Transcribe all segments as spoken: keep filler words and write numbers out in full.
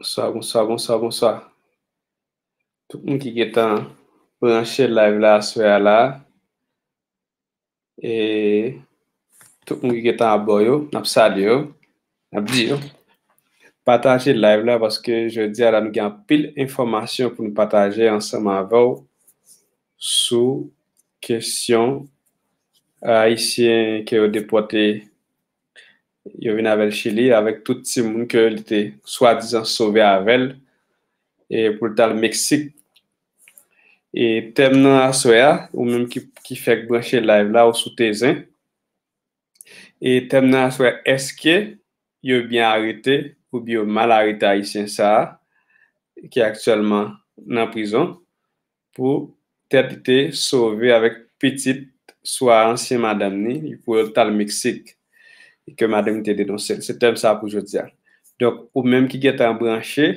Bonswa, bonswa, bonswa, bonswa. Tout moun ki gentan branche live la aswè a la. E tout moun ki gentan abò yo, n ap salye yo, n ap di yo pataje live la, paske jodi a la nou gen anpil enfòmasyon pou nou pataje ansanm avè w sou kesyon Ayisyen ke yo depòte, yo vin avè l Chili, avèk tout timoun ke li te swadizan sove avè l, e pou l t al Meksik. E tèm nan aswè a, ou menm ki, ki fèk branche live la, ou sou Tezen. E tèm nan aswè a, èske yo byen arete oubyen yo mal arete Ayisyen sa a, ki aktyèlman nan prizon, pou tèt li te sove avèk pitit swa ansyen madanm ni, pou yo t al Meksik, e ke madanm li te denonse l. Se tèm sa a pou jodi a. Donk, ou menm ki gentan branche,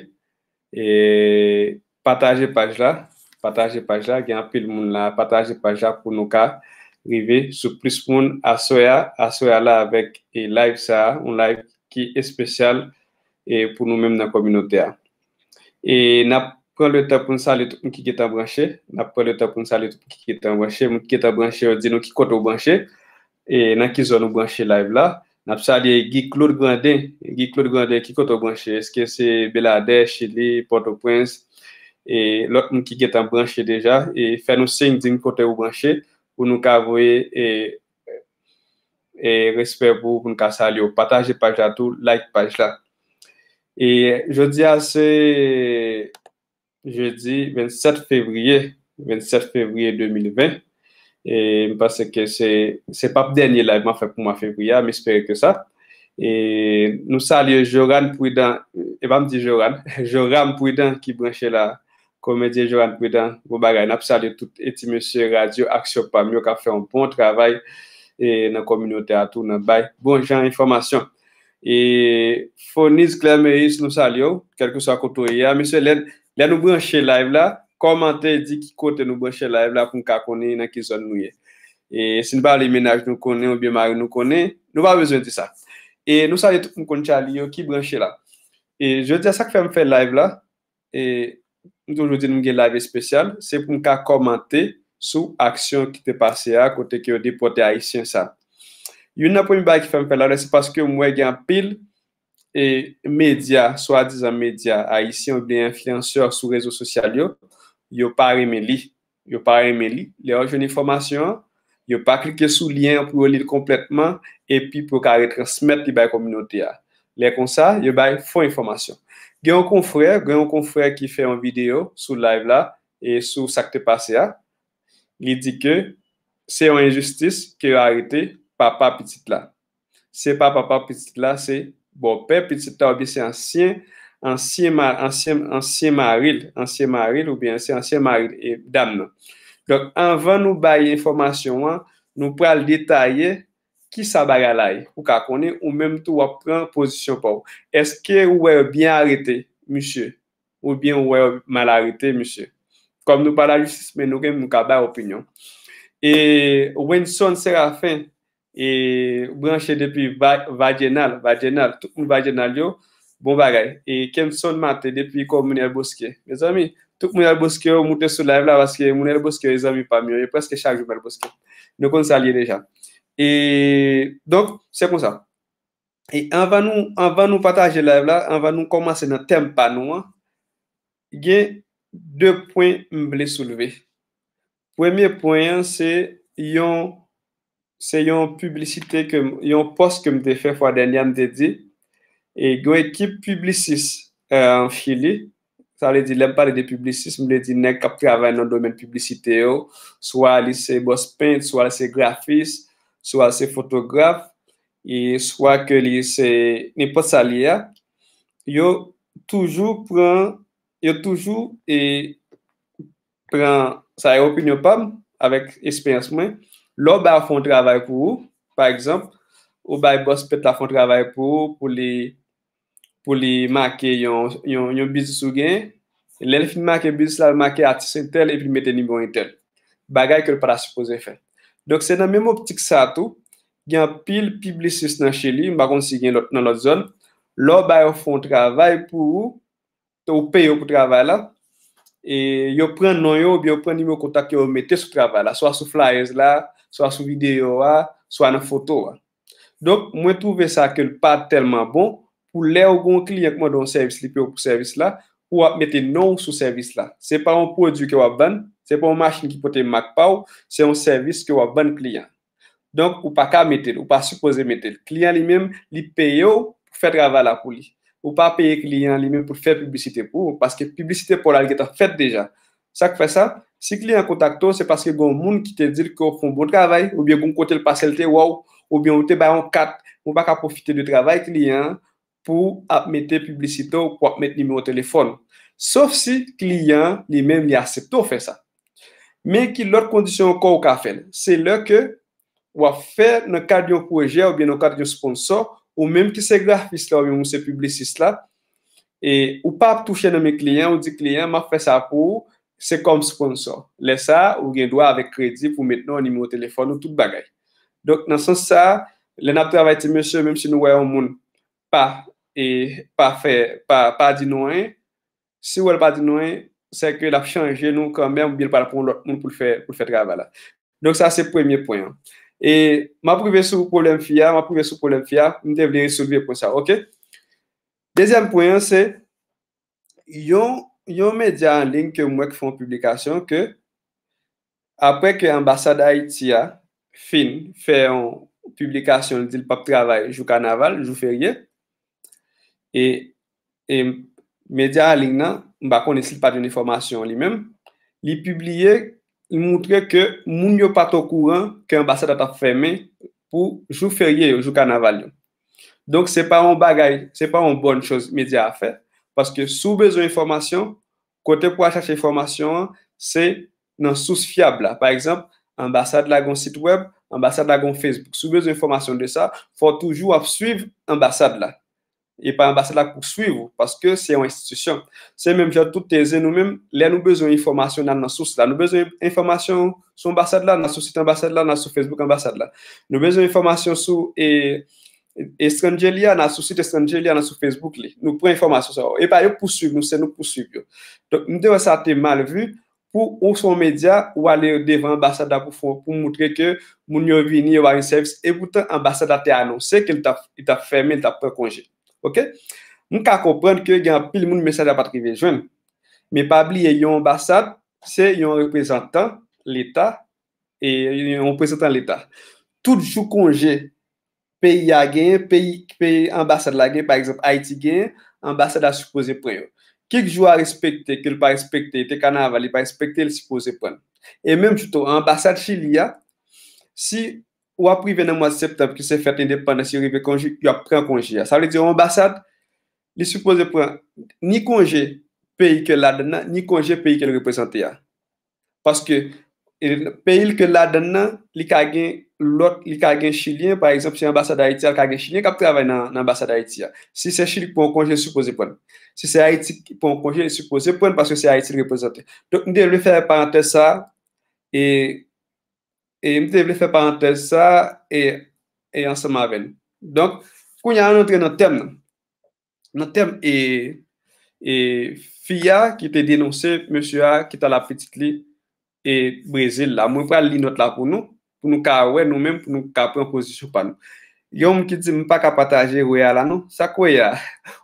e pataje paj la, pataje paj la, gen anpil moun la, pataje paj la pou nou ka rive sou plis moun aswè a, aswè a la avèk, e, live sa a, yon live ki espesyal, e, pou nou menm nan kominote a. E n ap pran le tan pou n salye tout moun ki gentan branche, n ap pran le tan pou n salye tout moun ki gentan branche, moun ki gentan branche yo di nou ki kote w branche, e nan ki zòn ou branche live la. N ap salye Guy Claude Grandin. Guy Claude Grandin, ki kote w branche? Èske se Beladè, Chili, Pòtoprens? E lòt moun ki gentan branche deja, e fè nou siy, di n kote ou branche, pou nou ka voye, e, e respè pou ou, pou n ka salye w. Pataje paj la tou, like paj la. E jodi a se jedi vennsèt fevriye, vennsèt fevriye de mil ven. E m panse ke se, se p ap dènye live m ap fè pou mwa fevriye a, m espere ke sa. E nou salye Joran Prudent, e pa m di Joran, Joram Prudent ki branche la, komedyen Joran Prudent, bon bagay, n ap salye tout e ti mesye radyo Aksyon Pam yo k ap fè yon bon travay, e nan kominote a tou, nan bay bon jan enfòmasyon. E Foniz Clermeus, nou salye w, kèlkeswa kote w ye a. Mesye, lè, lè nou branche live la, kòmante, di ki kote nou branche live la pou n ka konnen nan ki zòn nou ye. E si n pa vle mennaj nou konnen oubyen mari nou konnen, nou pa bezwen di sa. E nou salye tout moun konn Charlie yo ki branche la. E jodi a, sa k fè m fè live la, e m toujou di nou gen live espesyal, se pou m ka kòmante sou aksyon ki te pase a, kote ke yo depòte Ayisyen sa. Youn nan premye bagay ki fè m fè live la, se paske m wè gen anpil, e, medya, swadizan medya ayisyen oubyen enfliyansè sou rezo sosyal yo, yo pa renmen li. Yo pa renmen li. Lè yo jwenn enfòmasyon an, yo pa klike sou lyen an pou yo li l konplètman, epi pou yo ka retransmèt li bay kominote a. Lè konsa, yo bay fo enfòmasyon. Gen yon konfrè, gen yon konfrè ki fè yon videyo sou live la, e sou sa k te pase a. Li di ke se yon enjistis ke yo arete papa pitit la. Se pa papa pitit la, se bòpè pitit la, oubyen se ansyen, ansyen ma-, ansyen, ansyen mari l, ansyen mari l, oubyen se ansyen mari l, e, dam nan. Donk, anvan nou bay enfòmasyon an, nou pral detaye kisa bagay la ye. Ou ka konnen, ou menm tou w ap pran pozisyon pa w. Èske ou wè yo byen arete misye? Oubyen ou wè yo mal arete misye? Kòm nou pa lajistis, men nou gen, nou ka bay opinyon. E Wenson Serafin, e branche depi Va-, Vajenal, Vajenal, tout moun Vajenal yo, bon bagay. E Kenson Mate depi komin El Bosque. Mezanmi, tout moun El Bosque yo moute sou live la, paske moun El Bosque yo, e zanmi pa m yo, yo prèske chak jou m El Bosque. Nou konn sa l ye deja. E donk, se konsa. E anvan nou, anvan nou pataje live la, anvan nou kòmanse nan tèm pa nou an, gen de pwen m vle soulve. Premye pwen an, se yon, se yon piblisite ke m, yon pòs ke m te fè fwa dènyè a, m te di, e gen yon ekip piblisis, e, an Chili, sa vle di, lè m pale de piblisis, m vle di nèg k ap travay nan domèn piblisite yo, swa li se bòs pent, swa li se grafis, swa li se fotograf, e swa ke li se nenpòt sa li ye a, yo toujou pran, yo toujou, e, pran, sa e opinyon pa m, avèk esperyans mwen, lè w ba yo fè yon travay pou ou, pa egzanp, ou bay bòs pent la fè yon travay pou ou, pou li, pou li make yon, yon, yon biznis ou genyen, lè l fin make biznis la, l make atis entèl, epi l mete nimewo entèl. Bagay ke l pa ta sipoze fè. Donk, se nan menm optik sa a tou, gen anpil piblisis nan Chili, m pa konn si gen lòt, nan lòt zòn, lè w ba yo fè yon travay pou ou, ou peye yo pou travay la, e yo pran non yo oubyen yo pran nimewo kontak yo, yo mete sou travay la, swa sou flyers la, swa sou videyo a, swa nan foto a. Donk, mwen twouve sa ke l pa tèlman bon pou lè ou gen yon kliyan k mande yon sèvis, li peye w pou sèvis la, pou w ap mete non w sou sèvis la. Se pa yon pwodui ke w ap vann, se pa yon machin ki pote mak pa w, se yon sèvis ke w ap vann kliyan. Donk, ou pa ka mete l, ou pa sipoze mete l. Kliyan li menm, li peye w pou fè travay la pou li. Ou pa peye kliyan li menm pou l fè piblisite pou ou, paske piblisite pa w la, li gentan fèt deja. Sa k fè sa? Si kliyan an kontakte w, se paske gen yon moun ki te di l ke w fè yon bon travay, oubyen gen yon kote l pase, l te wè w, oubyen ou te bay yon kat, ou pa ka pwofite de travay kliyan an pou ap mete piblisite w, pou ap met nimewo telefòn ou. Sof si kliyan an, li menm, li aksepte w fè sa. Men ki lòt kondisyon ankò ou ka fè l? Se lè ke w ap fè nan kad yon pwojè oubyen nan kad yon sponsò, ou menm ki se grafis la oubyen ou se piblistis la, e ou pa ap touche nan men kliyan, ou di kliyan, "M ap fè sa pou ou, se kòm sponsò." Lè sa a, ou gen dwa avèk kredi pou met non, nimewo telefòn ou, tout bagay. Donk, nan sans sa a, lè n ap travay ti mesye, menm si nou wè yon moun pa, e, pa fè, pa, pa di nou anyen, si w wè l pa di nou anyen, se ke l ap chanje nou kanmenm, oubyen l pral pran yon lòt moun pou l fè, pou l fè travay la. Donk, sa se premye pwen an. E m ap rive sou pwoblèm fi a, m ap rive sou pwoblèm fi a, m te vle resoulve pwen sa, oke? Dezyèm pwen an, se yon, yon medya an liy ke m wè k fè yon piblikasyon ke, apre ke anbasad Ayiti a fin fè yon piblikasyon, li di l p ap travay jou kanaval, jou ferye, e, e medya an liy nan, m pa konnen si l pa t jwenn enfòmasyon an li menm, li pibliye, li moutre ke moun yo pa t okouran ke anbasad la t ap fèmen pou jou ferye yo, jou kanaval yo. Donk, se pa yon bagay, se pa yon bòn choz medya a fè, paske si w bezwen enfòmasyon, kote pou w al chache enfòmasyon an, se nan sous fyab la. Pa egzanp, anbasad la gen yon sit wèb, anbasad la gen yon Facebook. Si w bezwen enfòmasyon de sa, fò w toujou ap swiv anbasad la. E pa anbasad la pou swiv ou, paske se yon enstitisyon. Se menm jan tout teze nou menm, lè nou bezwen enfòmasyon, n al nan sous la. Nou bezwen enfòmasyon sou anbasad la, n al sou sit anbasad la, n al sou Facebook anbasad la. Nou bezwen enfòmasyon sou, e, etranje li a, n al sou sit etranje li a, n al sou Facebook li. Nou pran enfòmasyon sa yo. E pa yo k pou swiv nou, se nou k pou swiv yo. Donk, m te wè sa te mal vi, pou ou se yon medya, ou ale devan anbasad la pou fè, pou moutre ke moun yo vini, yo ba yon sèvis, e poutan anbasad la te anonse ke li t ap, li t ap fèmen, li t ap pran konje. Oke? M ka konprann ke gen anpil moun mesaj la pa t rive jwenn. Men pa bliye, yon anbasad, se yon reprezantan Leta, e yon reprezantan Leta. Tout jou konje peyi a genyen, peyi, peyi anbasad la genyen, pa egzanp, Ayiti genyen, anbasad la sipoze pran yo. Kèk jou a respekte, ke l pa respekte, te kanaval, li pa respekte, li sipoze pran. E menm tou, anbasad Chili a, si w ap rive nan mwa septanm, ki se fèt endepandans, yo rive konje, y ap pran konje a. Sa vle di, yon anbasad, li sipoze pran ni konje peyi ke l ladan nan, ni konje peyi ke l reprezante a. Paske, e, peyi l ke l ladan nan, li ka gen lòt, li ka gen Chilyen, pa egzanp, si anbasad Ayiti a, li ka gen Chilyen k ap travay nan, nan anbasad Ayiti a. Si se Chili k pran yon konje, li sipoze pran l. Si se Ayiti k pran yon konje, li sipoze pran l paske se Ayiti l reprezante. Donk, m te vle fè parantèz sa a, e, e m te vle fè parantèz sa a, e, e ansanm avè l. Donk, kounye a, ann antre nan tèm nan. Nan tèm, e, e, fi a ki te denonse mesye a ki t al ap pitit li, e, Brezil la. Mwen pral li nòt la pou nou, pou nou ka wè nou menm, pou nou ka pran pozisyon pa nou. Gen yon moun ki di, "M pa ka pataje wè a la non." Sa k wè a?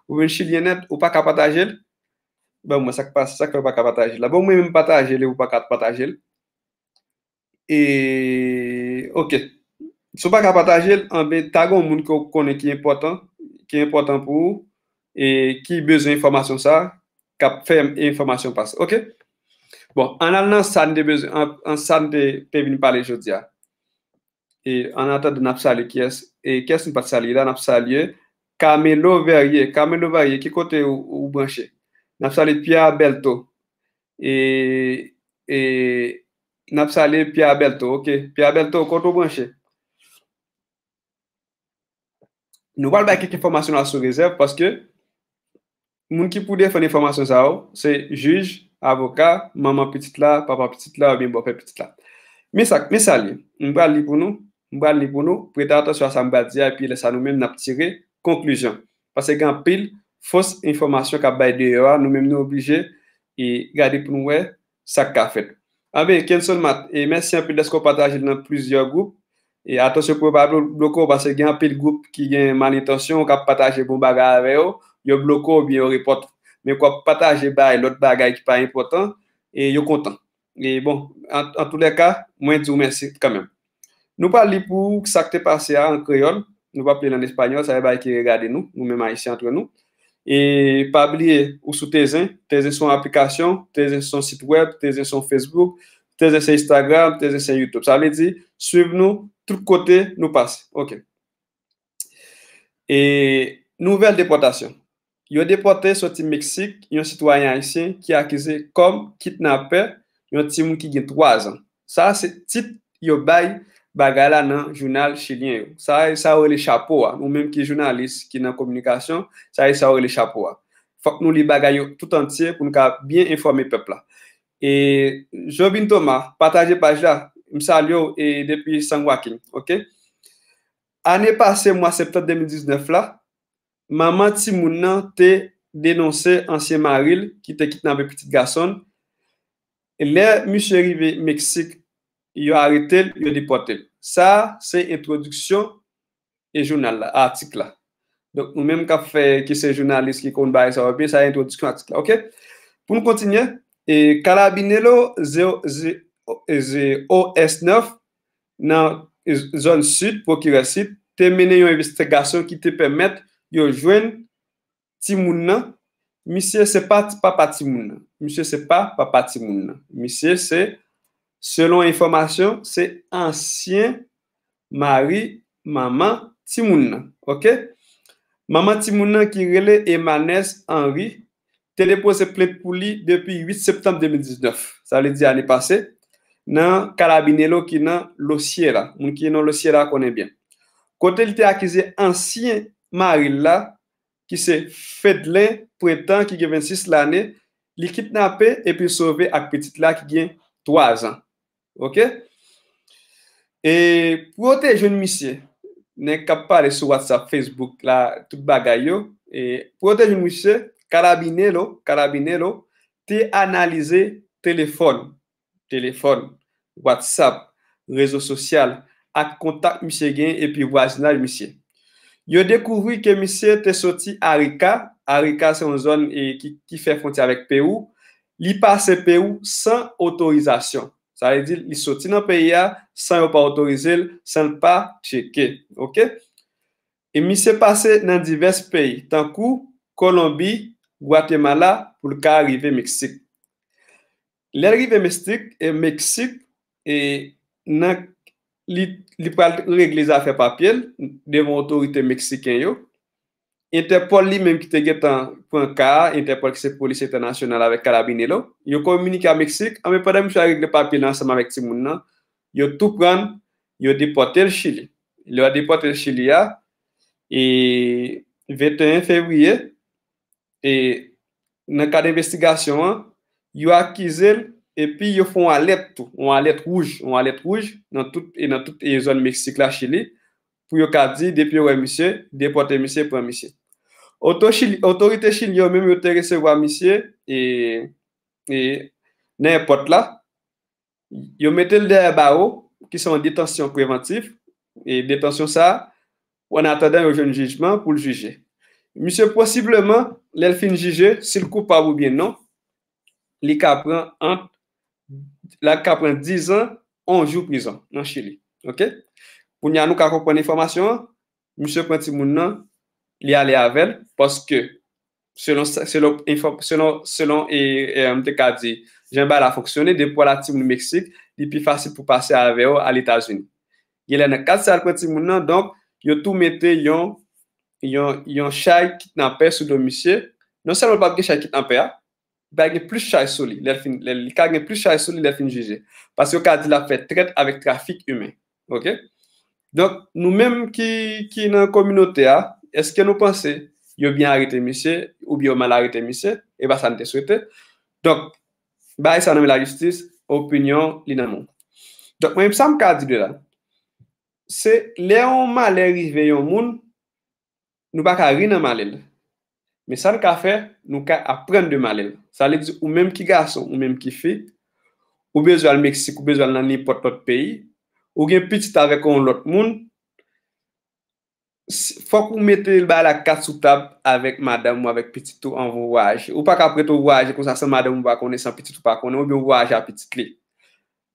Ou vin chilyen nèt, ou pa ka pataje l? Ban mwen sa k pase, sa k fè ou pa ka pataje l la. Ban mwen menm pataje l, e ou pa ka pataje l. E, oke. Si w pa ka pataje l, anben, ta gen yon moun ke w konnen ki enpòtan, ki enpòtan pou ou, e ki bezwen enfòmasyon sa a, k ap fè enfòmasyon pase. Oke? Bon, ann al nan sa n te bezwen, an, an sa n te, te vin pale jodi a. E, an atandan, n ap salye kiyès? E, kiyès nou pa t salye la? N ap salye Camelo Verrier. Camelo Verrier, ki kote ou, ou branche? N ap salye Pierre Bertho. E, e, n ap salye Pierre Bertho, oke. Pierre Bertho, kote w branche? Nou pral bay kèk enfòmasyon la sou rezèv, paske moun ki pou defann enfòmasyon sa yo, se jij, avoka, manman pitit la, papa pitit la, oubyen bòpè pitit la. Men sa, men sa l ye. M pral li pou nou, m pral li pou nou, prete atansyon a sa m pral di a, epi lè sa nou menm n ap tire konklizyon. Paske gen anpil fos enfòmasyon k ap bay deyò a, nou menm nou oblije e gade pou nou wè sa k ka fèt. Anben, Kenson Mat, e mèsi anpil dèske w pataje l nan plizyè gwoup. E atansyon pou yo pa blo- bloke w, paske gen anpil gwoup ki gen malentansyon, w ka pataje bon bagay avè yo, yo bloke w oubyen yo repòte w. Men k w ap pataje bay lòt bagay ki pa enpòtan, e yo kontan. E bon, an, an tou lè ka, mwen di w mèsi kanmenm. Nou pral li pou sa k te pase a an kreyòl. Nou p ap li l an espanyòl, sa e bagay ki regade nou, nou menm Ayisyen antre nou. E pa bliye, ou sou Tezen. Tezen se yon aplikasyon, Tezen se yon sit wèb, Tezen se yon Facebook, Tezen se Instagram, Tezen se YouTube. Sa vle di, swiv nou tout kote nou pase. Ok. E nouvèl depòtasyon. Yo depòte soti Meksik yon sitwayen ayisyen ki akize kòm kidnapè yon timoun ki gen twa zan. Sa se tit yo bay bagay la nan jounal chilyen yo. Sa e sa yo rele chapo a. Nou menm ki jounalis, ki nan kominikasyon, sa e sa yo rele chapo a. Fòk nou li bagay yo tout antye pou nou ka byen enfòme pèp la. E Jobin Thomas, pataje paj la. M salye w e depi San Joaquin, ok? Ane pase, mwa septanm de mil diznèf la, manman timoun nan te denonse ansyen mari l ki te kidnape pitit gason l. Lè misye rive Meksik, yo arete l, yo depòte l. Sa a se entwodiksyon e jounal la, atik la. Donk, nou menm k ap fè, ki se jounalis ki konn bagay sa yo byen, sa entwodiksyon atik la, ok? Pou nou kontinye, e Carabinero ze- ze- ze- O S nèf nan zòn sid, pwokirè sid, te mennen yon envestigasyon ki te pèmèt yo jwenn timoun nan. Misye se pa ti- papa timoun nan. Misye se pa papa timoun nan. Misye se, selon enfòmasyon, se ansyen mari manman timoun nan. Ok? Manman timoun nan ki rele Emanès Henry te depoze plent pou li depi uit septanm de mil diznèf, sa vle di ane pase, nan Carabinero ki nan Losye la. Moun ki nan Losye la konnen byen. Kote li te akize ansyen mari l la, ki se Fedlen Prentan, ki gen vennsis lane, li kidnape epi l sove ak pitit la ki gen twa zan. Ok? E pou yo te jwenn misye, nèg k ap pale sou WhatsApp, Facebook la, tout bagay yo, e pou yo te jwenn misye, Carabinero, Carabinero te analize telefòn, telefòn, WhatsApp, rezo sosyal, ak kontak misye gen epi vwazinaj misye. Yo dekouvri ke misye te soti Arica. Arica se yon zòn e, ki, ki fè fwontyè avèk Pewou. Li pase Pewou san otorizasyon. Sa vle di, li soti nan peyi a san yo pa otorize l, san l pa tcheke. Ok? E misye pase nan divès peyi, tankou Kolonbi, Gwatemala, pou l ka rive Meksik. Lè l rive Meksik, e Meksik, e nan, li, li pral regle zafè papye l devan otorite meksiken yo. Entèpòl li menm ki te gentan pran ka a, Entèpòl ki se polis entènasyonal avèk Carabinero, yo kominike a Meksik, anben pandan misye ap regle papye l ansanm avèk timoun nan, yo tou pran l, yo depòte l Chili. Lè yo depòte l Chili a, e venteyen fevriye, e nan kad envestigasyon an, yo akize l, epi yo fè yon alèt tou, yon alèt wouj, yon alèt wouj nan tout, e nan tout, e zòn Meksik la, Chili, pou yo ka di, depi yo wè misye, depòte misye, pran misye. Oto Chili, otorite chilyen yo menm, yo te resevwa misye, e, e nan èpòt la, yo mete l dèyè bawo, ki se yon detansyon prevantif, e detansyon sa a, an atandan yo jwenn jijman pou l jije. Misye posibleman, lè l fin jije, si l koupab oubyen non, li ka pran ant, li ka pran dizan, on jou prizon nan Chili. Ok? Kounye a nou ka konprann enfòmasyon an, misye pran timoun nan, li ale avè l, paske selon, selon, selon, selon, e, e, m te ka di, jan bagay la fonksyone, depi w al ak timoun Meksik, li pi fasil pou pase avè yo al Etazini. Genlè nan kad sa l pran timoun nan, donk, yo tou mete yon, yon, yon chay kidnapè sou do misye. Non sèlman l p ap gen chay kidnapè a, li pral gen plis chay sou li, lè l fin, lè, li ka gen plis chay sou li lè l fin jije. Paske yo ka di l ap fè trèt avèk trafik imen. Ok? Donk, nou menm ki, ki nan kominote a, èske nou panse yo byen arete misye oubyen yo mal arete misye? E pa sa n te swete. Donk, bay sa nan men lajistis, opinyon li nan men w. Donk, mwen menm sa m ka di de la, se lè yon malè rive yon moun, nou pa ka ri nan malè l. Men sa n ka fè, nou ka aprann de malè l. Sa vle di, ou menm ki gason, ou menm ki fi, ou bezwen al Meksik, ou bezwen al nan nenpòt lòt peyi, ou gen pitit avèk yon lòt moun, si, fòk ou mete bagay la kat sou tab avèk madanm ou, avèk pitit ou, anvan w vwayaje. Ou pa ka ap rete w vwayaje konsa san madanm ou pa konnen, san pitit ou pa konnen, oubyen w vwayaje ak pitit li.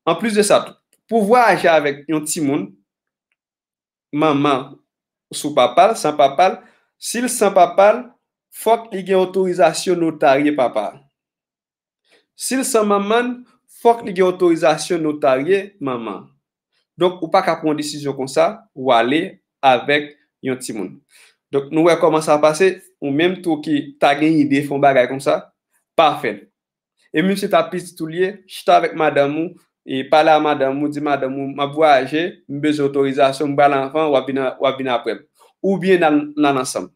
Anplis de sa tou, pou vwayaje avèk yon timoun, manman sou papa l, san papa l, si l san papa l, fòk li gen otorizasyon notarye papa l. Si l san manman l, fòk li gen otorizasyon notarye manman l. Donk, ou pa ka pran yon desizyon konsa, w ale avèk yon timoun. Donk, nou wè kòman sa pase, ou menm tou ki ta gen ide fè yon bagay konsa, pa fè l. E menm si ta pitit ou l ye, chita avèk madanm ou, e pale a madanm ou, di madanm ou, "M ap vwayaje, m bezwen otorizasyon, m pral anvan, w ap vin, w ap vin apre m." Oubyen n al, n al ansanm.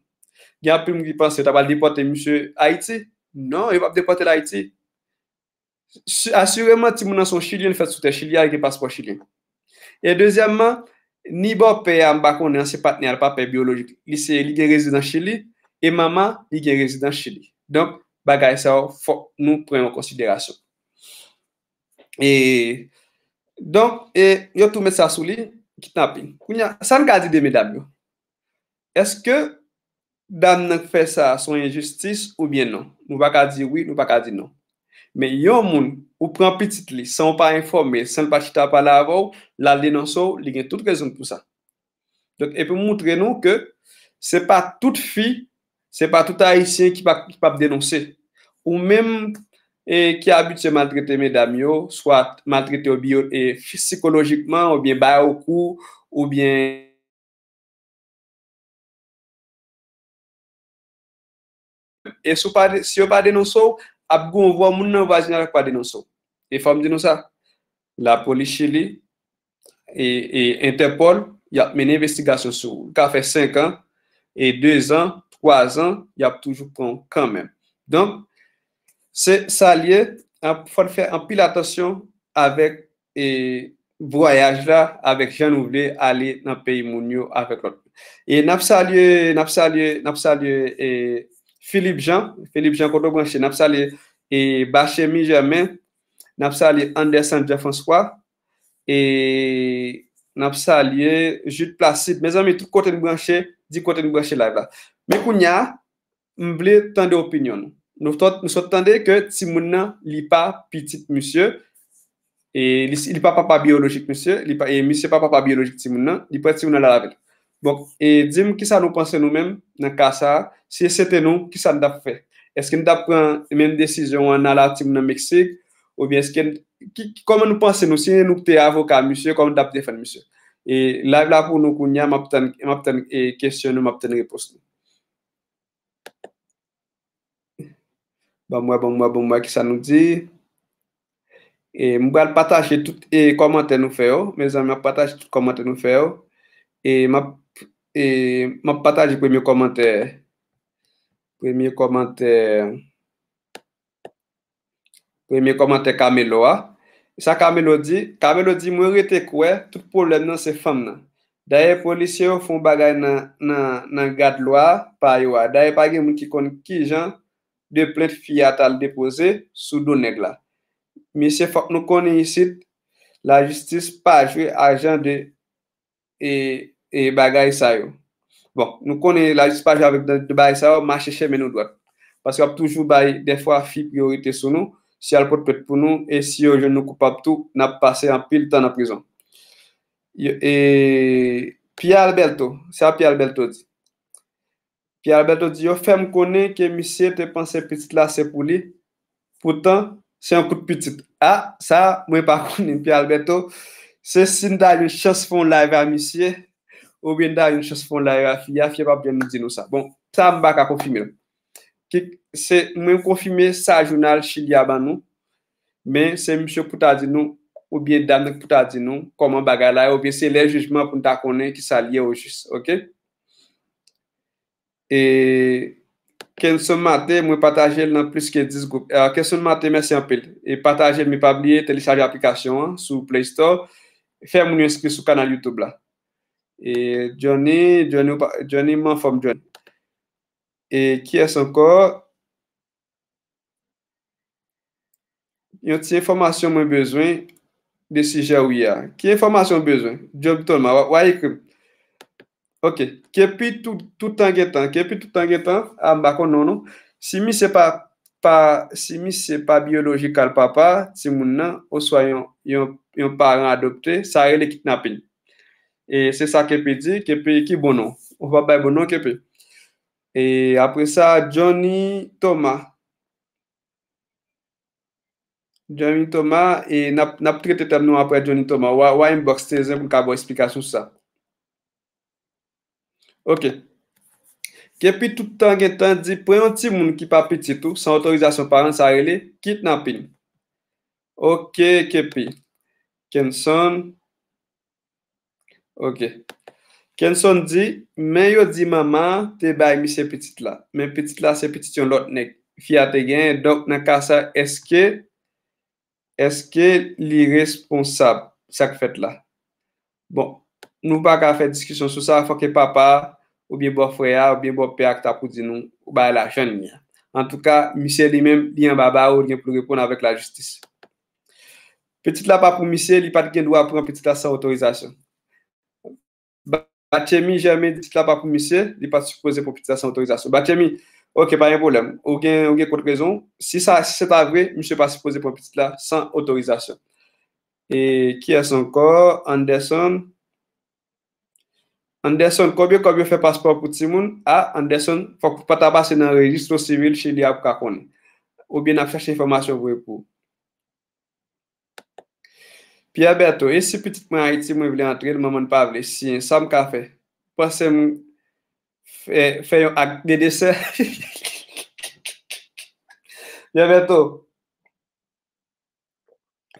Gen anpil moun ki panse yo ta pral depòte misye Ayiti. Non, yo p ap depòte l Ayiti. Si, asireman, timoun nan se yon Chilyen, li fèt sou tè Chili a, li gen paspò chilyen. E dezyèmman, ni bòpè a, m pa konnen, ansyen patnè a, l pa pè biyolojik, li se, li gen rezidans Chili, e manman, li gen rezidans Chili. Donk, bagay sa yo, fòk nou pran yo an konsiderasyon. E, donk, e, yo tou met sa sou li, kidnaping. Kounye a, sa n ka di de medam yo? Èske dam nan k fè sa a se yon enjistis oubyen non? Nou pa ka di wi, nou pa ka di non. Men yon moun, ou pran pitit li san w pa enfòme l, san l pa chita pale avè w, l al denonse w, li gen tout rezon l pou sa. Donk, e pou moutre nou ke se pa tout fi, se pa tout Ayisyen ki pa, ki p ap denonse. Ou menm, e, ki abitye maltrete medam yo, swa maltrete yo biyo, e, sikolojikman, oubyen ba yo kou, oubyen E si w pa de-, si yo pa denonse w, ap gen yon vwa moun nan vwazinaj la k pa denonse w. E fò m di nou sa, lapolis Chili e, e Entèpòl, y ap mennen envestigasyon sou ou. Ou ka fè senk an, e de zan, twa zan, y ap toujou pran w kanmenm. Donk, se sa l ye, an-, fò n fè anpil atansyon avèk e vwayaj la avèk jan nou vle ale nan peyi moun yo avèk lòt. E n ap salye, n ap salye, n ap salye, e, Philippe Jean, Philippe Jean kote w branche, n ap salye, e, Bachemy Germain, n ap salye Anderson Jean François, e n ap salye Jude Placide. Mezanmi, tout kote n branche, di kote n branche live la. Men kounye a, m vle tande opinyon nou. Nou sot, nou sot tande ke timoun nan, li pa pitit misye, e li, li pa papa biyolojik misye, li pa, e misye pa papa biyolojik timoun nan, li pran timoun nan la avè l. Bon, e di m kisa nou panse nou menm nan ka sa a, si se te nou, kisa n t ap fè? Èske n t ap pran menm desizyon an, n al a timoun nan Meksik, oubyen èske n, ki, ki, kòman nou panse nou, si nou te avoka misye, kòman n t ap defann misye? E live la pou nou kounye a, m ap tann, m ap tann, e, kesyon nou, m ap tann repons nou. Ban m wè, ban m wè, ban m wè kisa nou di. E m pral pataje tout, e, kòmantè nou fè yo. Mezanmi, m ap pataje tout kòmantè nou fè yo. E m ap, e, m ap pataje premye kòmantè. Premye kòmantè. Premye kòmantè Camelo a. Sa Camelo di, Camelo di, "Mwen rete kwè tout pwoblèm nan se fanm nan. Dayè, polisye yo fè yon bagay nan, nan, nan gad lwa pa yo a. Dayè, pa gen moun ki konn kijan de plent fi a t al depoze sou do nèg la. Mesye, fòk nou konnen isit, lajistis pa jwe a jan de e, e bagay sa yo." Bon, nou konnen lajistis pa jwe avèk de, de bagay sa yo, mache chemen nou dwat. Paske y ap toujou bay, dèfwa, fi priyorite sou nou, si y al pote plent pou nou, e si yo jwenn nou koupab tou, n ap pase anpil tan nan prizon. Yo, e, Pierre Alberto, sa Pierre Alberto di. Pierre Alberto di, "Yo fè m konnen ke misye te panse pitit la se pou li, poutan, se yon kout pitit." A, sa, mwen pa konnen, Pierre Alberto. Se si n ta jwenn chans fè yon live a misye, oubyen n ta jwenn chans fè yon live a fi a, fi a p ap janm di nou sa. Bon, sa, m pa ka konfime l. Ki, se, mwen konfime sa jounal Chili a ban nou, men se misye pou ta di nou, oubyen dam nan ki pou ta di nou, kòman bagay la ye, oubyen se lè jijman pou n ta konnen kisa l ye o jis, oke? E Kenson Mate, mwen pataje l nan plis ke dis gwoup. E, Kenson Mate, mèsi anpil. E pataje l, men pa bliye telechaje aplikasyon an sou Play Store. Fè moun yo enskri sou kanal YouTube la. E Johnny, Johnny, ou pa, Johnny, m anfòm, Johnny. E kiyès ankò? Yon ti enfòmasyon mwen bezwen de sijè ou ye a. Ki enfòmasyon w bezwen? Job Thomas, w a, w a ekri m. Ok. Kepi tout, tout tan gen tan. Kepi tout tan gen tan. A, m pa konn non, non. Si misye pa, pa, si misye pa biyolojikal papa timoun nan, oswa yon, yon, yon paran adopte, sa rele kidnapin. E se sa Kepi di, Kepi ki bon non. Ou pa bay bon non, Kepi. E apre sa, Johnny Thomas. Johnny Thomas, e n ap, n ap trete tèm nou apre Johnny Thomas. W a, w a inbox Tezen pou n ka ba w esplikasyon sou sa. Ok. Kepi tout tan gen tan di, pran yon timoun ki pa pitit ou, san otorizasyon paran, sa rele kidnapin. Ok, Kepi. Kenson. Ok. Kenson di, men yo di manman an te bay misye pitit la. Men pitit la se pitit yon lòt nèg fi a te genyen. Donk, nan ka sa, èske, èske li responsab sa k fèt la? Bon, nou pa ka fè diskisyon sou sa, fòk e papa a, oubyen bòfrè a, oubyen bòpè a ki ta pou di nou bagay la jan l ye a. Antouka, misye li menm, li anba bawo, li gen pou l reponn avèk lajistis. Pitit la pa pou misye, li pa t gen dwa pran pitit la san otorizasyon. Batchemi Jèmen di pitit la pa pou misye, li pa t sipoze pran pitit la san otorizasyon. Batchemi, ok, pa gen pwoblèm. Ou gen, ou gen kont rezon. Si sa, si se ta vre, misye pa sipoze pran pitit la san otorizasyon. E kiyès ankò? Anderson. Anderson, konbyen kòb yo fè paspò pou timoun? A, Anderson, fòk ou pa ta pase nan rejistro sivil Chili a pou ka konnen. Oubyen n ap chache enfòmasyon vre pou ou. Pierre Bertho, e si pitit mwen Ayiti, mwen vle antre l, manman n pa vle siyen, sa m ka fè? Panse m fè, fè yon ak de desè? Pierre Bertho,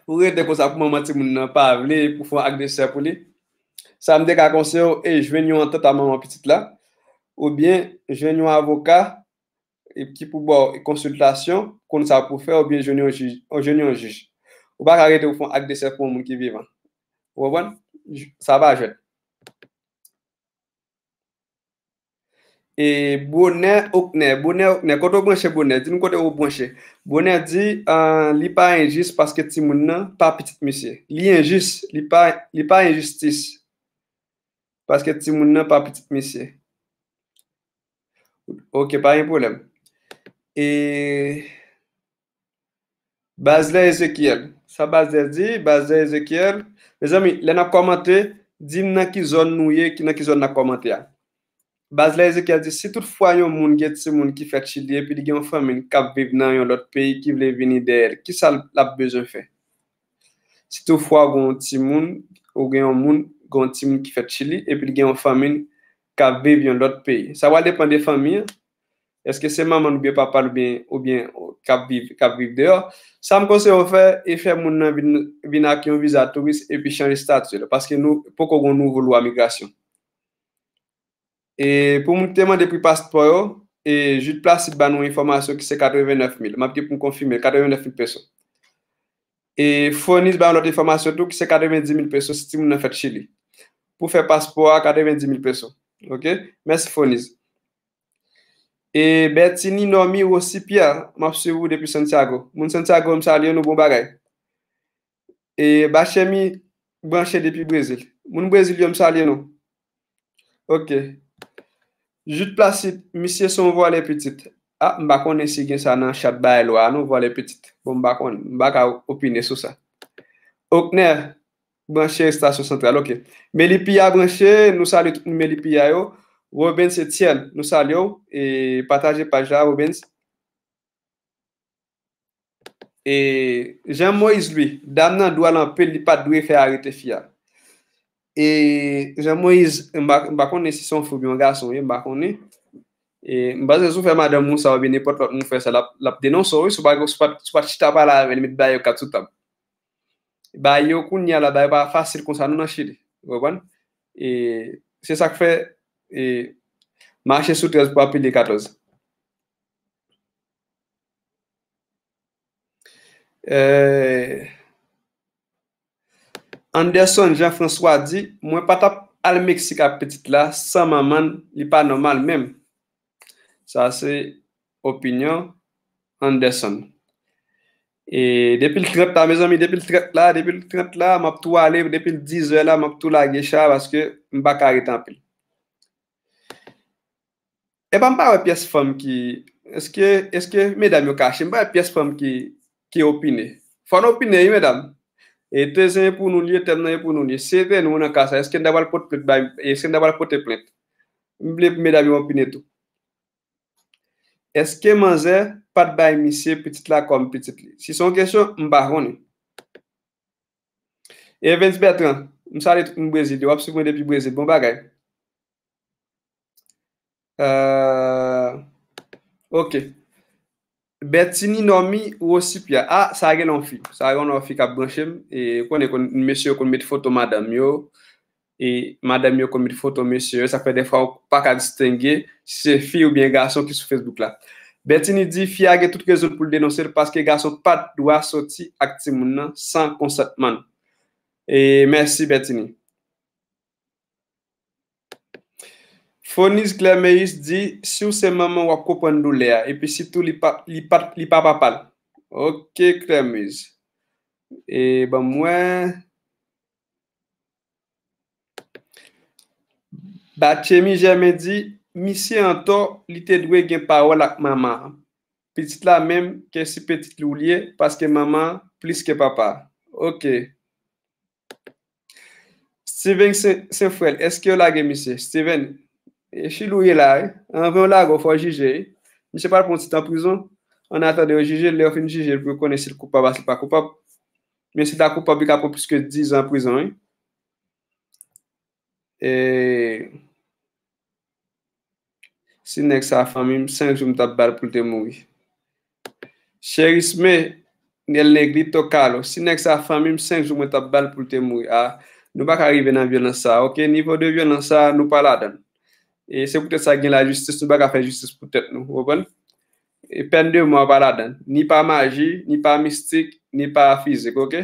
ou rete konsa pou manman timoun nan pa vle pou fè yon ak desè pou li? Sa m te ka konseye w, e jwenn yon antant a manman pitit la, oubyen jwenn yon avoka, e ki pou ba w konsiltasyon, konn sa pou fè, oubyen jwenn yon jij, jwenn yon jij. Ou pa ka rete pou fè yon ak desè pou yon moun ki vivan. Ou konprann? Sa pa jwèt. E Bonè Oknè, Bonè Oknè, kote w branche Bonè? Di nou kote w branche. Bonè di, ah, li pa enjis paske timoun nan pa pitit misye. Li enjis, li pa, li pa enjistis. Paske timoun nan pa pitit misye. Ok, pa gen pwoblèm. E Bazlè Ezekiel. Sa Bazlè di? Bazlè Ezekiel. Mezanmi, lè n ap kòmante, di m nan ki zòn nou ye, ki, nan ki zòn n ap kòmante a. Bazlè Ezekiel di, si toutfwa yon moun gen timoun ki fèt Chili epi li gen yon fanmi k ap viv nan yon lòt peyi ki vle vini dèyè l, kisa l ap bezwen fè? Si toutfwa gen yon timoun, ou gen yon moun, gen yon timoun ki fèt Chili, epi li gen yon fanmi k ap viv yon lòt peyi. Sa pral depann de fanmi an. Èske se manman l oubyen papa l oubyen, oubyen k ap viv, k ap viv deyò? Sa m konseye w fè, e fè moun nan vin, vin ak yon viza touris epi chanje estati l, paske nou poko gen yon nouvo lwa migrasyon. E pou moun ki te mande pri paspò yo, e Jude Placide ba nou enfòmasyon ki se katrevennnèf mil. M ap gen pou m konfime l, katrevennnèf mil peso. E Fonis ba yon lòt enfòmasyon tou ki se katrevenndis mil peso si timoun nan fèt Chili. Pou fè paspò a, katrevenndis mil peso. Ok? Mèsi Fonis. E Bertini Normi Rosi Pierre, m ap swiv ou depi Santiago. Moun Santiago, m salye nou, bon bagay. E Bachemi branche depi Brezil. Moun Brezil yo, m salye nou. Ok. Jude Placide, misye se yon vòlè pitit. A, m pa konnen si gen sa nan chat bagay lwa a non, vòlè pitit. Bon, m pa konnen, m pa ka opine sou sa. Okner branche estasyon santral, ok. Melipia branche, nou salye tout moun Melipia yo. Robens Etienne, nou salye w. E pataje paj la, Robens. E Jean Moïse Louis, dam nan dwòl anpil, li pa t dwe fè arete fi a. E Jean Moïse, m pa, m pa konnen si se yon fi oubyen yon gason, wi, m pa konnen. E m panse si w fè madanm ou sa oubyen nenpòt lòt moun fè sa, l ap, l ap denonse w, wi, si w pa, si w pa, si w pa t chita pale avè l, met bagay yo kat sou tab. Bagay yo kounye a la, bagay yo pa fasil konsa non nan Chili. Ou konprann? E se sa k fè, e mache sou trèz pou apile katòz. Eh, Anderson Jean François di, mwen pa t ap al Meksik ak pitit la san manman l, li pa nòmal menm. Sa se opinyon Anderson. E depi l trant la, mezanmi, depi l trant la, depi l trant la, m ap tou ale, depi l dizè la, m ap tou lage cha, paske m pa ka rete anpil. Epa, m pa wè pyès fanm ki, èske, èske medam yo kache? M pa wè pyès fanm ki, ki opine. Fò n opine, wi, medam. E tezan e pou nou l ye, tèm nan e pou nou l ye. Si se te nou nan ka sa, èske n ta pral pote plent bay, èske n ta pral pote plent? M vle pou medam yo opine tou. Èske manzè pa t bay misye pitit la kòm pitit li? Si se yon kesyon, m pa konnen. Evens Bertrand, m salye tout moun Brezil yo. W ap swiv mwen depi Brezil. Bon bagay. Euh, ok. Bertini Nomi Rosipia. Ah, sa gen yon fi. Sa gen yon fi k ap branche m. E konnen, konn, mesye yo konn met foto madanm yo. E madanm yo konn met foto mesye yo. Sa fè defwa ou pa ka distenge si se fi oubyen gason ki sou Facebook la. Bertini di fi a gen tout rezon pou l denonse l paske gason pa t dwa soti ak timoun nan san konsantman l. E mèsi, Bertini. Foniz Clermeus di, si w se manman, w ap konprann doulè a. Epi sitou, li pa, li pa, li pa papa l. Ok, Clermeus. E ban m wè. Batchemi Germain di, misye antò, li te dwe gen pawòl ak manman an. Pitit la menm ke si pitit li w li ye, paske manman an plis ke papa a. Ok. Steven Sen-, Senfrèl, èske yo lage misye? Steven, e Chili w ye la, wi. Anvan yo lage w, fò w jije, wi. Misye pral pran yon ti tan prizon. Annatandan yo jije l, lè yo fin jije l pou yo konnen si l koupab a si l pa koupab. Men si l ta koupab, li ka pran plis ke diz an prizon, wi. E si nèg sa fanmi m, senk jou m t ap ba l pou l te mouri. Cherisme El Negrito Carlo, si nèg sa fanmi m, senk jou mwen t ap ba l pou l te mouri. Ah, nou pa ka rive nan vyolans sa, ok? Nivo de vyolans sa, nou pa ladan l. E se poutèt sa gen lajistis, nou pa ka fè jistis pou tèt nou, ou konprann? E pèn de mò pa ladan l. Ni pa maji, ni pa mistik, ni pa fizik, ok?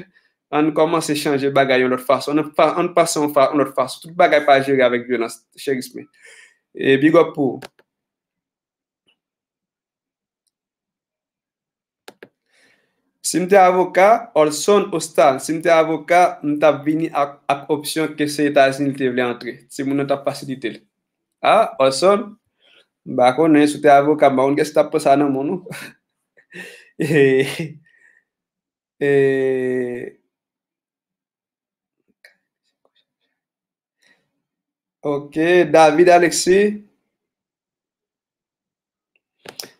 Ann kòmanse chanje bagay yon lòt fason. Ann pa, ann panse yon fa-, yon lòt fason. Tout bagay pa jere avèk vyolans, Cherisme. E big up pou ou. Si m te avoka, Olson Ostal, si m te avoka, m t ap vini ak, ak opsyon ke se Etazini li te vle antre. Timoun nan t ap fasilite l. Ah, Olson, m pa konnen si w te avoka, m pa konn kiyès ki t ap pran sa nan men w, non. E, e, Ok, David Alexis.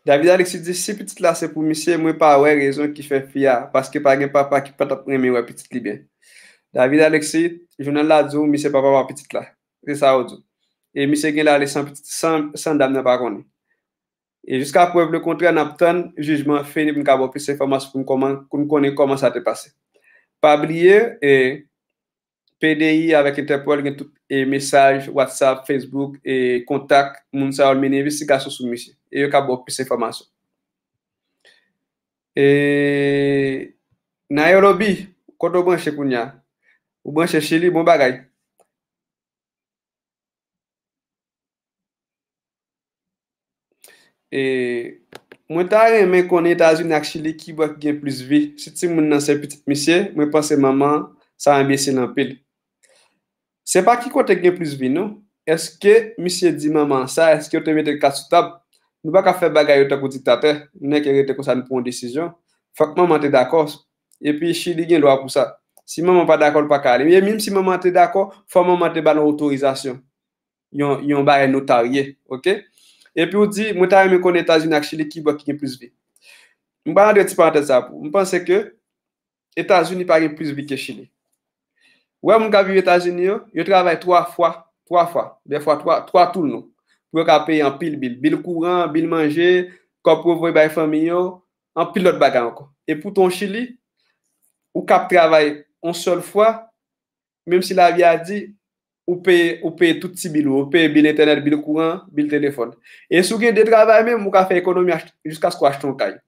David Alexis di, si pitit la se pou misye, mwen pa wè rezon ki fè fi a, paske pa gen papa ki pa t ap renmen wè pitit li byen. David Alexis, jounal la di w, misye pa papa pitit la. Se sa yo di w. E misye genlè ale san pitit, san, san dam nan pa konnen. E jiska prèv le kontrè, n ap tann jijman an fini pou n ka ba w plis enfòmasyon pou n kòman, pou n konnen kòman sa te pase. Pa bliye, e, P D I avèk Interpol gen tout, e, mesaj, WhatsApp, Facebook, e, kontak moun sa yo, l mennen envestigasyon sou misye. E yo ka ba w plis enfòmasyon. E, Nairobi, kote w branche kounye a? Ou branche Chili, bon bagay. E, mwen ta renmen konnen Etazini ak Chili kibò ki gen plis vi. Si timoun nan se pitit misye, mwen panse manman an sa enbesil anpil. Se pa ki kote ki gen plis vi, non. Èske misye di manman an sa? Èske yo te mete kat sou tab? Nou pa ka fè bagay yo tankou diktatè. Nou nèke rete konsa, nou pran yon desizyon. Fòk manman te dakò. Epi Chili gen dwa pou sa. Si manman pa dakò, l pa ka ale. E menm si manman te dakò, fò manman te ba l yon otorizasyon. Yon, yon bagay notarye, ok? Epi w di, mwen ta renmen konnen Etazini ak Chili, kibò ki gen plis vi. M pral antre ti parantèz sa pou ou. M panse ke Etazini pa gen plis vi ke Chili. Ou wè moun k ap viv Etazini yo, yo travay twa fwa, twa fwa, dèfwa twa, twa toulon, pou yo ka peye anpil bil. Bil kouran, bil manje, kòb pou yo voye bay fanmi yo, anpil lòt bagay ankò. E poutan w Chili, ou k ap travay yon sèl fwa, menm si lavi a di, ou peye, ou peye tout ti bil ou, ou peye bil entènèt, bil kouran, bil telefòn. E si w gen de travay menm, ou ka fè ekonomi ach-, jiskaske w achte yon kay.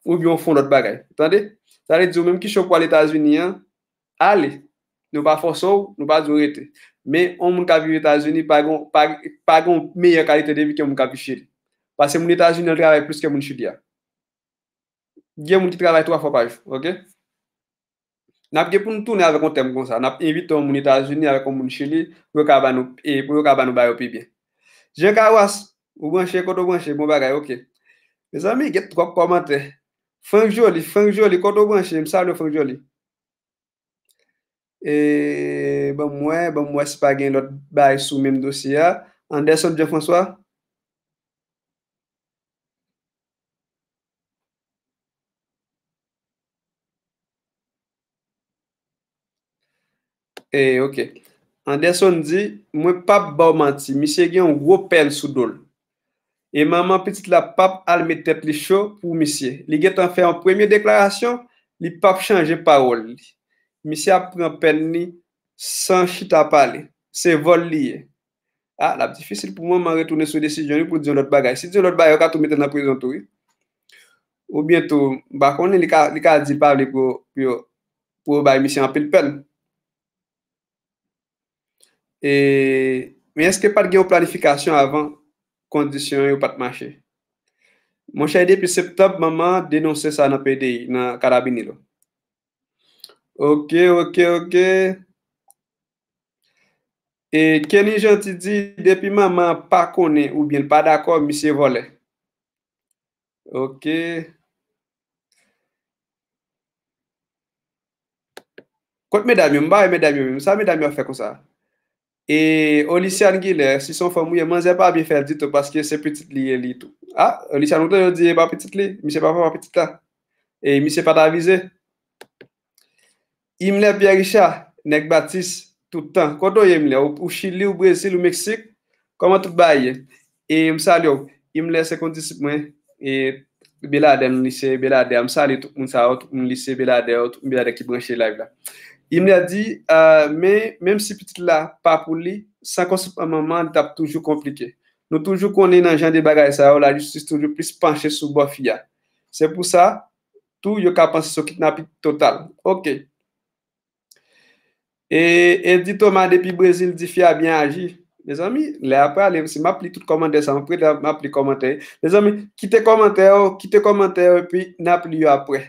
Oubyen w fè yon lòt bagay. Tande? Sa vle di, ou menm ki cho pou al Etazini an, ale. Nou pa fòse w, nou pa di w rete. Men, yon moun k ap viv Etazini pa gen, pa, pa gen yon meyè kalite de vi ke moun k ap viv Chili. Paske moun Etazini an travay plis ke moun Chili a. Gen moun ki travay twa fwa pa jou, oke? N ap gen pou n tounen avèk yon tèm konsa. N ap envite yon moun Etazini avèk yon moun Chili pou yo ka ba nou, e, pou yo ka ba nou ba yo pi byen. Jean Kawas, ou branche, kote w branche? Bon bagay, oke. Mezanmi, gen twòp kòmantè. Frank Joly, Frank Joly, kote w branche? M salye w, Frank Joly. E, ban m wè, ban m wè si pa gen lòt bagay sou menm dosye a. Anderson Jean François. E, oke. Anderson di, mwen p ap ba w manti, misye gen yon gwo pèl sou do l. E manman pitit la p ap al met tèt li cho pou misye. Li gentan fè yon premye deklarasyon, li p ap chanje pawòl li. Misye ap pran pèn li san chita pale. Se vòl li ye. A, l ap difisil pou manman retounen sou desizyon li pou di yon lòt bagay. Si di yon lòt bagay, yo ka tou mete l nan prizon tou, wi. Oubyen tou, m pa konnen, li ka, li ka di l pa vle pou, pou yo, pou yo bay misye anpil pèn. E, men èske pa t gen yon planifikasyon avan kondisyon yo pa t mache? Monchè, depi septanm, manman an denonse sa nan P D I, nan Karabinilo. Oke, oke, oke. E Kenny Gentil di, depi manman an pa konnen oubyen l pa dakò, misye vòlè. Oke. Kot medam yo? M pa wè medam yo menm. Sa medam yo ap fè konsa? E Oliciane Guillet, si se yon fanm ou ye, manzè pa byen fè l ditou, paske se pitit li ye li tou. A, Oliciane, ou tande yo di e pa pitit li? Misye pa papa pitit la. E misye pa t avize. Imler Pierre Richard, nèg Batis, tout tan. Kote w ye, Imler? Ou, ou Chili, ou Brezil, ou Meksik? Kòman tout bagay ye? E m salye w. Imler se kondisip mwen. E Beladè, nou lise Beladè. M salye tout moun sa yo, tout moun lise Beladè yo, tout moun Beladè ki branche live la. Imler di, ah, men, menm si pitit la pa pou li, san konsantman manman, li t ap toujou konplike. Nou toujou konnen nan jan de bagay sa yo, lajistis toujou plis panche sou bò fi a. Se pou sa, tou, yo ka panse se yon kidnapin total. Oke. E Eddy Thomas depi Brezil di fi a byen aji. Mezanmi, lè a prale, si m ap li tout kòmantè sa, m ap rete, m ap li kòmantè. Mezanmi, kite kòmantè yo, kite kòmantè yo, epi n ap li yo apre.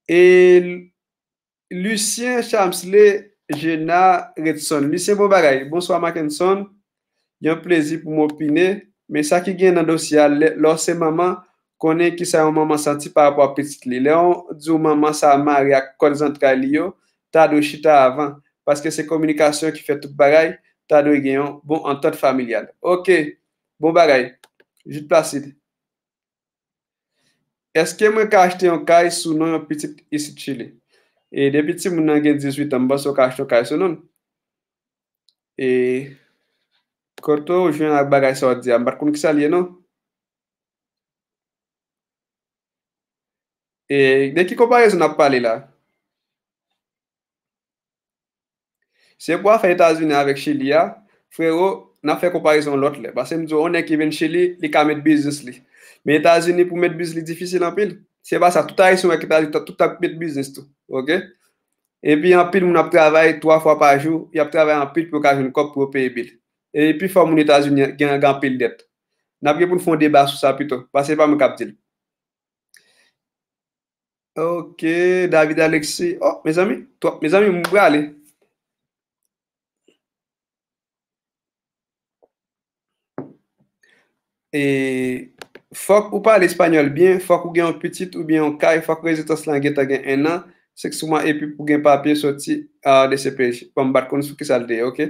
E Lucien Chamsley Gena Redson. Lucien, bon bagay. Bonswa, Mackenson. Yon plezi pou m opine. Men sa ki gen nan dosye a, lè, lè w se manman, konnen kisa yon manman santi pa rapò a pitit li. Lè yon di w manman sa mare ak kòd zantray li yo, ta dwe chita avan. Paske se kominikasyon ki fè tout bagay, ta dwe gen yon bon antant familyal. Oke, bon bagay. Jude Placide. Èske mwen ka achte yon kay sou non yon pitit isit Chili? E depi timoun nan gen dizuit an, m panse w ka achte yon kay sou non l. E kote w jwenn ak bagay sa w di a? M pa t konn kisa l ye non. E de ki konparezon n ap pale la? Se pou afè Etazini avèk Chili a, frero, n ap fè konparezon lòt lè. Paske m di w, yon nèg ki vin Chili, li ka met biznis li. Men Etazini, pou met biznis li difisil anpil. Se pa sa, tout Ayisyen w wè ki Etazini, tout ap met biznis tou. Oke? Epi anpil moun ap travay twa fwa pa jou, y ap travay anpil pou yo ka jwenn kòb pou yo peye bil. E pi fò moun Etazini gen, gen anpil dèt. N ap gen pou n fè yon deba sou sa pito, paske se pa mwen k ap di l. Oke, David Alexis. Oh, mezanmi, twòp, mezanmi, m prale. E fòk ou pale espanyòl byen, fòk ou gen yon pitit oubyen yon kay, fòk rezidans lan gentan gen en an, senk mwa epi pou gen papye soti a de C P J. Bon, m pa t konn sou kisa l te ye, oke?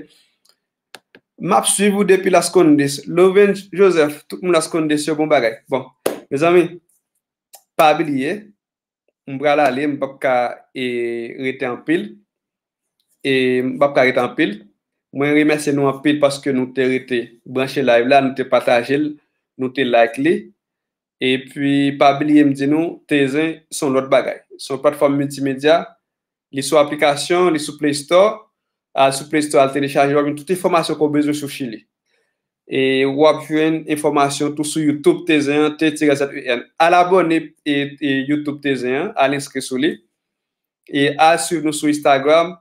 M ap swiv ou depi Las Condes. Loven Joseph, tout moun Las Condes yo, bon bagay. Bon, mezanmi, pa bliye, m pral ale, m p ap ka, e, rete anpil. E m p ap ka rete anpil. Mwen remèsye nou anpil paske nou te rete branche live la, nou te pataje l, nou te like li. Epi, pa bliye m di nou, Tezen se yon lòt bagay. Se yon platfòm miltimedya. Li sou aplikasyon, li sou Play Store. Al sou Play Store, al telechaje, w ap jwenn tout enfòmasyon ke w bezwen sou Chili. E w ap jwenn enfòmasyon tou sou YouTube Tezen an, T tiret Z E N. Al abòne e, e YouTube Tezen an, al enskri sou li. E al swiv nou sou Instagram,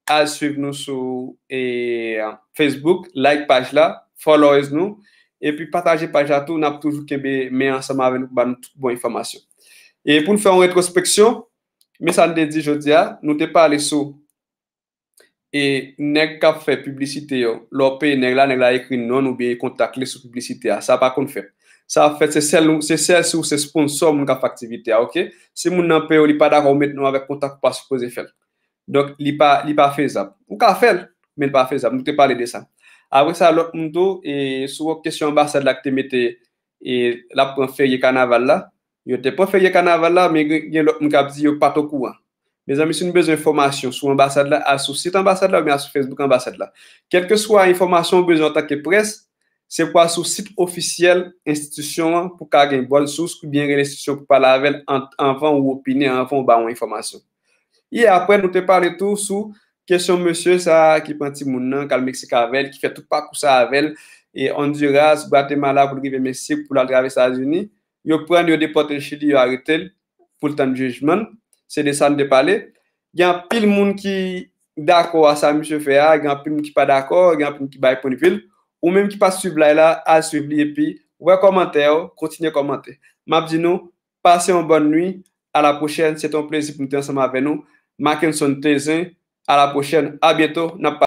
al swiv nou sou, e, Facebook, like paj la, followers nou, epi pataje paj la tou, n ap toujou kenbe men ansanm avè nou pou ba nou tout bon enfòmasyon. E pou n fè yon retwospeksyon, men sa n te di jodi a, nou te pale sou e nèg k ap fè piblisite yo, lè w peye nèg la, nèg la ekri non l oubyen kontak li sou piblisite a. Sa pa konn fèt. Sa ap fèt, se sèl, se sèl si w se sponsò moun k ap fè aktivite a, oke? Si moun nan peye w, li pa dakò, ou met non avèk kontak ou pa sipoze fè l. Donk, li pa, li pa fezab. Ou ka fè l, men li pa fezab. Nou te pale de sa. Apre sa, lòt moun tou, e sou kesyon anbasad la ki te mete, e l ap pran ferye kanaval la, yo te pran ferye kanaval la, men gen, gen lòt moun k ap di yo pa t okouran. Mezanmi, si nou bezwen enfòmasyon sou anbasad la, al sou sit anbasad la oubyen al sou Facebook anbasad la. Kèlkeswa enfòmasyon ou bezwen antanke près, se pou al sou sit ofisyèl enstitisyon an pou ka gen bòn sous oubyen rele enstitisyon pou pale avè l an-, anvan ou opine, anvan ou ba yon enfòmasyon. E apre, nou te pale tou sou kesyon mesye sa a ki pran timoun nan, k al Meksik avè l, ki fè tout pakou sa avè l, e Honduras, Gwatemala, pou l rive Meksik, pou l al travèse Etazini. Yo pran l, yo depòte l Chili, yo arete l pou l tann jijman l. Se de sa n te pale. Gen anpil moun ki dakò a sa misye fè a, gen anpil moun ki pa dakò, gen anpil moun ki bay pwennvi l. Ou menm ki pa t swiv live la, al swiv li epi wè kòmantè yo, kontinye kòmante. M ap di nou, pase yon bòn nwi, a la pwochèn, se te yon plezi pou m te ansanm avè nou. Mackenson Tezin, a la pwochèn, a byento, n ap